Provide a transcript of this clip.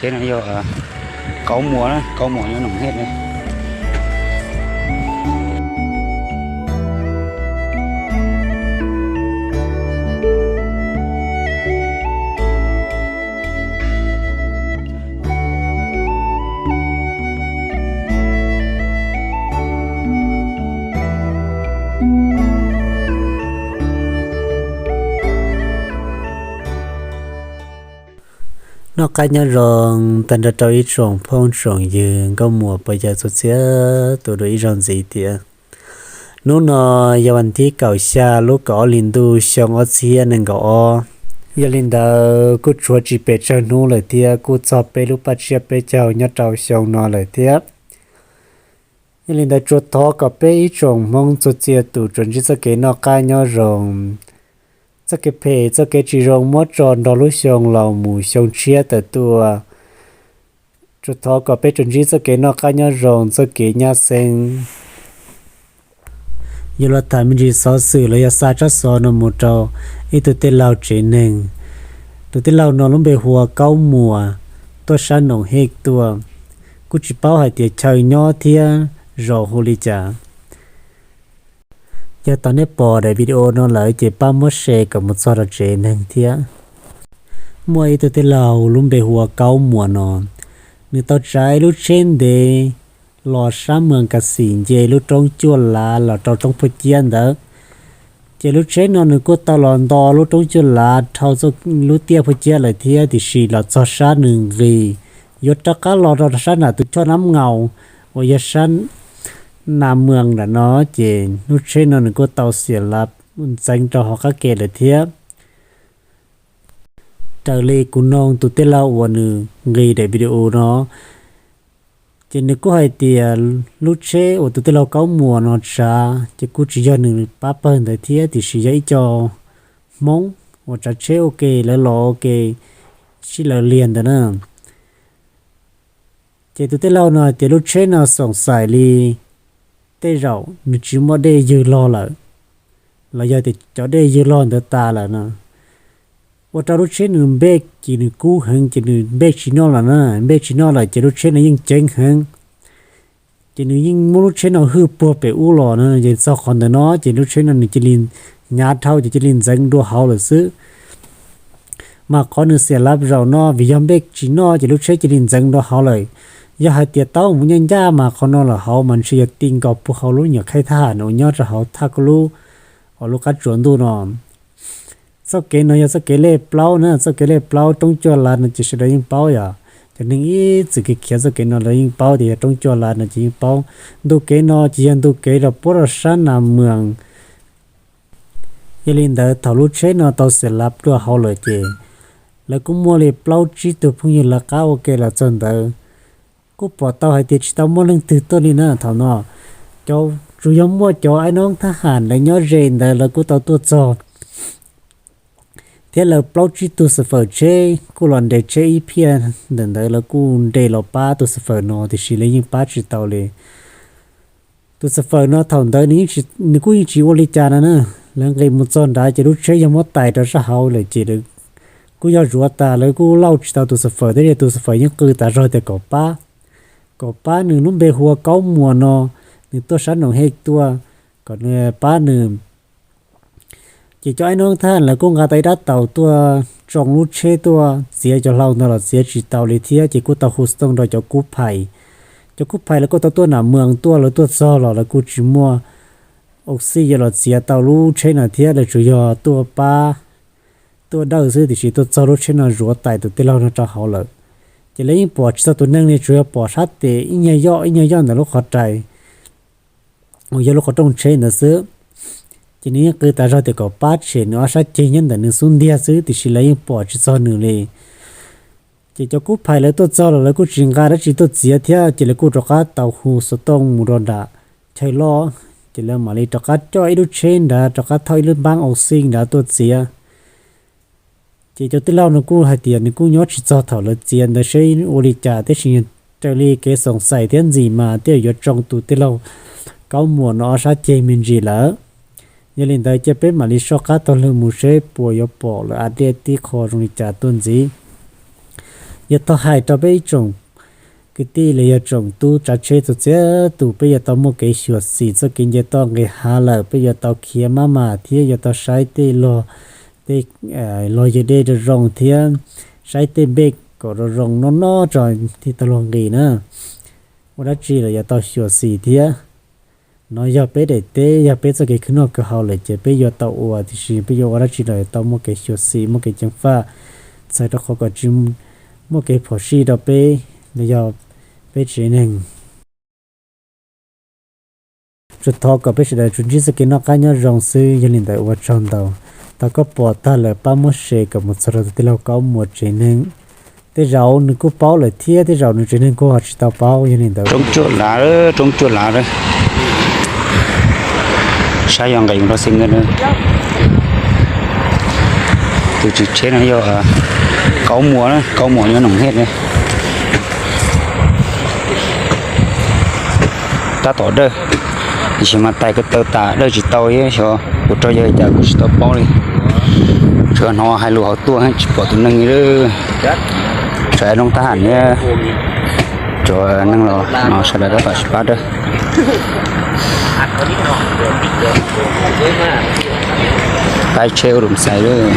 Tsheb no yog Kaub Muas, Kaub Muas nyob Noom Hej. Noj qab nyob zoo tag nrho rau ib tsoom phooj tsoom ywg nkauj muam pog yawg txhua txhia tus dua ib zaug ntxiv tias, hnub no yog vas thib kaum xya lub kaum ob hlis ntuj xyoo ob txhiab nees nkaum ob. Yog li ntawd kuj tshuav tsis pes tsawg hnub lawm thiab kuj txog peb lub paj tsiab peb caug nyob rau xyoo no lawm thiab. Yog li ntawd tsuas thov kom peb ib tsoom Hmoob txhua txhia tus tsuas ntsib txoj kev noj qab nyob zoo, txoj kev phem txoj kev tsis zoo muab tso nrog lub xyoo laus mus xyoo tshiab tawm tuaj. Tsuas thov kom peb tsuas ntsib txoj kev noj qab nyob zoo, txoj kev nyab xeeb. Yuav los tham me ntsis xov xwm los yog xa tsab xov no mus rau ib tug tij laug tsev neeg. Tus tij laug no lub npe hu ua Kaub Muas, tuaj sab Noom Hej tuaj. Kuj tsis paub hais tias chaw nyob thiab zaus hu li cas. Yog tau nej pom daim video no lawm ces pab muab share kom mus txog rau tsev neeg thiab. Muaj ib tug tij laug lub npe hu ua Kaub Muas no, nws tau tsav ib lub tsheb ntev los sab Moos Kas Xim nce lub roob Cuaj Lav los rau roob Phuaj Ciab ntawd. Ces lub tsheb no nws kuj tau los nto lub roob Cuaj Lav dhau lub tiaj Phuaj Ciab lawm thiab, tiam sis los txog sab nws nqis yuav rov qab los rau sab nram tus choj Nab Ngaus uas yog sab Nas Moos nram no, ces lub tsheb no nws kuj tau xiam lav ntxeev rau hauv qab ke lawm thiab. Raws li kuv noog tus tij laug uas nws nqis daim video no, ces nws kuj hais tias lub tsheb uas tus tij laug Kaub Muas no tsav ces kuj tsis yog nws pab pawg ntawd thiab, tiam sis yog ib co Hmoob uas tsav tsheb ua ke, lawv los ua ke sib law liag ntawd na. Ces tus tij laug no hais tias lub tsheb no xoom xaim li tej zaum nws tsis muaj dej ywg log lawm, los yog tias cov dej ywg log ntawd tas lawm no, ua rau lub tsheb nws npej ces nws kub heev ces nws npej tsis noj lawm na. Npej tsis noj lawm ces lub tsheb no yeej ceev heev, ces nws yeej muab lub tsheb no hwj puag pem ub los no. Ces txog qhov ntawd no ces lub tsheb no nws cia li hnyav dhau ces cia li ntxeev dua hauv lawm xwb. Mas qhov nws xiam lav zaum no vim yog npej tsis noj ces lub tsheb cia li ntxeev dua hauv lawm. Yog hais tias taub mus ncaj ncaj mas qhov no lawm hauv mas ntshe yog ti nkaus puag hauv lub nyuam khaij thaj ham uas nyob rau hauv thaj kuj lub, uas lub qab tsuas ntuj no. Txoj kev no yog txoj kev lej plaub na, txoj kev lej plaub roob Cuaj Lav no ces sawv daws yeej paub yom. Cov neeg ib txwm khiav txoj kev no lawv yeej paub tias yog roob Cuaj Lav no ces yeej paub. Ntu kev no ces yog ntu kev rau puab rau sab Nas Moos. Yog li ntawd thaum lub tsheb no tau xiam lav dua hauv lawm ces lawv kuj muaj li plaub tsib tug phooj ywg lawv qab ua ke los txog ntawd. Kuj pom tau hais tias tsis tau muaj leej twg tuaj li na thaum no. Cov, tsuas yog muaj cov aib noob thab ham lawv nyob ze ntawd lawv kuj tau tuaj txog, thiab lawv plaub tsib tug xav fawm tsheb kuj los nres tsheb ib phiaj ntawm ntawd, lawv kuj nres los pab tus xav fawm no tiam sis lawv yeej pab tsis tau li. Tus xav fawm no thaum ntawd nws kuj yeej tsis ua li cas no na. Lawv nqis mus txog nrad ces lub tsheb yog muab tais rau sab hauv lawm ces kuj yog zuav tas, lawv kuj lauj tsis tau tus xav fawm thiab, tus xav fawm yeej qw tas zog tias kom pab, kom pab nws lub npe hu ua Kaub Muas no, nws tuaj sab Noom Hej tuaj, kom nws pab nws. Ces cov aib noob thab ham lawv kuj nqa tau ib rab taus tuaj tsoo lub tsheb tuaj txiav cov hlau ntawd los txiav tsis tau li thiab ces kuj tau hu xov tooj rau cov kub phais. Cov kub phais lawv kuj tau tuaj Nas Moos tuaj, lawv tuaj txog los lawv kuj tsis muaj oxy yuav los txiav tau lub tsheb no thiab, lawv tsuas yog tuaj pab, tuaj dawj xwb tiam sis tuaj txog lub tsheb no zuav tais tus tij laug no rau hauv lawm. Ces lawv yeej pom tsis txog tus neeg li, tsuas yog pom sab tes ib nyuag yoj ib nyuag yoj ntawm lub qhov rais uas yog lub qhov rooj tsheb ntawd xwb. Ces nws yeej qw tas zog tias kom pab tshem nws ob sab ceg nyob ntawm nws xub ntiag xwb tiam sis lawv yeej pom tsis txog nws li. Ces cov kub phais lawv tuaj txog los lawv kuj tsis nqa dab tsi tuaj txiav thiab ces lawv kuj rov qab tau hu xov tooj mus rau nram chaw loj, ces lawv mam li rov qab coj ib lub tsheb nrad rov qab thauj ib lub npab oxy nrad tuaj txiav. Ces cov tij laug no kuj hais tias nws kuj nyob tsis txog thaum lawv txiav ntawd seb ua li cas, tab sis raws li kev xoom xaim thiab ntxim mas tej zaum yuav tsoo tus tij laug Kaub Muas no ob sab ceg me ntsis lawm. Yog li ntawd cia peb mam li soj qab taug lw mus seb puas yuav pom lawv a dej tib qho zoo li cas tuaj ntxiv. Yog tau hais rau peb ib tsoom kwv tij los yog tsoom tub tsav tsheb txhua txhia tus, peb yuav tau muaj kev xyuam xim txoj kev nce toj nqis hav lawm, peb yuav tau khiav maj mam thiab yuav tau saib tej log, tej log yawg dej zoo zoo thiab saib tej npej kom zoo zoo noj noj tso thiaj tau luag nqis na. Ua dab tsi los yuav tau xyuam xim thiab. No yog peb daim teb, yog peb txoj kev khwv noj khwv haus lawm ces peb yuav tau ua, tiam sis peb yuav ua dab tsi los yuav tau muaj kev xyuam xim, muaj kev ceev faj, txhawm rau qhov kom tsis muaj kev phom sij rau peb los yog peb tsev neeg. Tsuas thov kom peb sawv daws tsuas ntsib txoj kev noj qab nyob zoo xwb. Yog li ntawd ua tsaug ntau. Thaum koj pom tag lawm pab muab share kom mus txog rau tus tij laug Kaub Muas tsev neeg. Tej zaum nws kuj paub lawm thiab tej zaum nws tsev neeg kuj ho tsis tau paub. Yog li ntawd roob cuaj lav, roob cuaj lav, saib yog nqis mus rau xi nka. Tus tswv tsheb no yog Kaub Muas, Kaub Muas nyob Noom Hej. Tab tom dawj, tiam sis mas tais ko taw tas dawj tsis tau thiab, xyov ua rau yog cas kuj tsis tau paub li. Tsuas hnov hais lus hauv tuaj tsis pom tus neeg li. Tsam zoo tab ham thiab, tsuas neeg los no sawv daws tab tom sib pab dawj. Taib tsheb ua lus xais lawm.